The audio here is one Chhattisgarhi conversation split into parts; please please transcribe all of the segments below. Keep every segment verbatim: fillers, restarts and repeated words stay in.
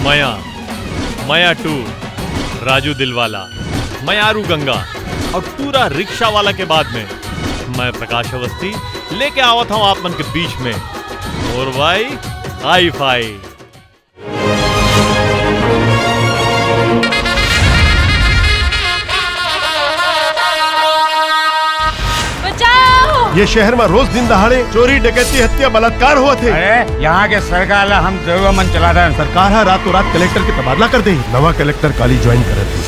मया, मया टू, राजू दिलवाला, मयारू गंगा और टूरा रिक्शा वाला के बाद में मैं प्रकाश अवस्थी लेके आवत हूँ आप मन के बीच में मोर भाई हाई फाई। बचाओ! ये शहर में रोज दिन दहाड़े चोरी, डकैती, हत्या, बलात्कार होत हे। अरे, यहाँ के सरकार ला हम जरूर मन चला देन। सरकार हा रातों रात कलेक्टर के तबादला कर दे। नवा कलेक्टर काली ज्वाइन करत हे।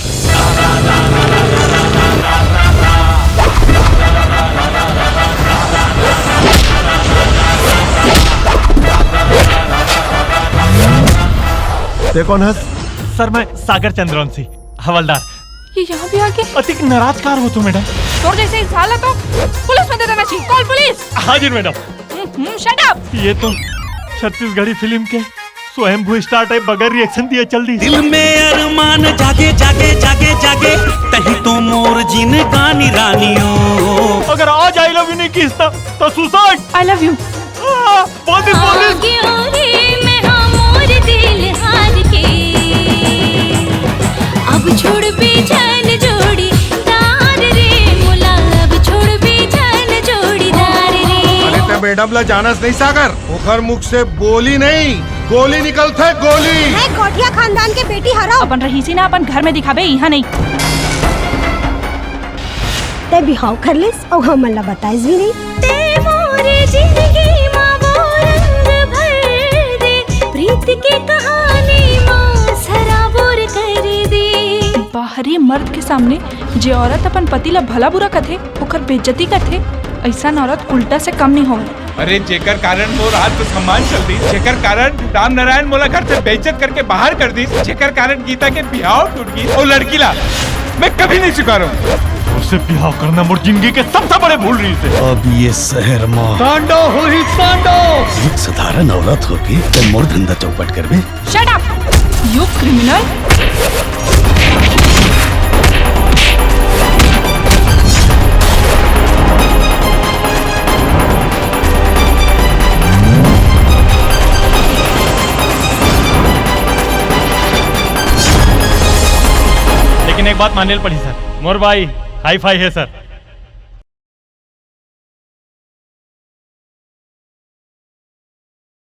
ते कौन हस? सर, मैं सागर चंद्रवंशी, हवलदार। ये यहाँ भी आ गए? अतिक नाराज कार हो तो, मैडम। तोर जैसे इंसान ला तो पुलिस में दे देना चाहिए। Call police. हाजिर, मैडम। हम्म, हम्म, shut up। ये तो छत्तीसगढ़ी फिल्म के स्वयंभू स्टार टाइप बगैर रिएक्शन दिए चल दी। दिल में अरमान जागे, जागे, जागे, जागे, तही तो मोर जिनगानी रानियो। अगर आज आई लव यू नहीं किस तो, तो सुसाइड। I love you। आ, बोल दे, बोल दे। आगे ओ रे मैं हाँ मोर दिल हार के, अब छोड़ बेचैन जोड़ी दार रे मोला, अब छोड़ बेचैन जोड़ी दार रे। अरे ते मैडम ला जानस नहीं सागर, ओकर मुख से बोली नहीं, गोली निकलथे, गोली। मैं कोठिया खानदान के बेटी हरव। अपन रहीसी ना अपन घर में दिखाबे, यहाँ नहीं। ते बिहाव कर लेस अउ हमन ला बताइस भी नहीं। ते मोरे जिंदगी मा वो रंग भर दे, प्रीत के कहानी मा सराबोर कर दे। बाहरी मर्द के सामने जे औरत अपन पति ला भला बुरा कथे, ओकर बेइज्जती करथे, अइसन औरत उल्टा से कम नहीं होवे। अरे, जेकर कारण मोर आत्मसम्मान चल दिस, जेकर कारण राम नारायण मोला घर से बेइज्जत करके बाहर कर दिस, जेकर कारण गीता के बिहाव टूट गिस, वो लड़की ला मैं कभी नहीं स्वीकारहूँ। उससे बिहाव करना मोर जिंदगी के सबसे बड़े भूल रहिसे। अब ये शहर मा तांडव होही, तांडव। एक साधारण औरत होके ते मोर धंधा चौपट करबे। Shut up, you criminal! लेकिन एक बात माने ल पड़ी सर, मोर भाई हाई फाई है सर।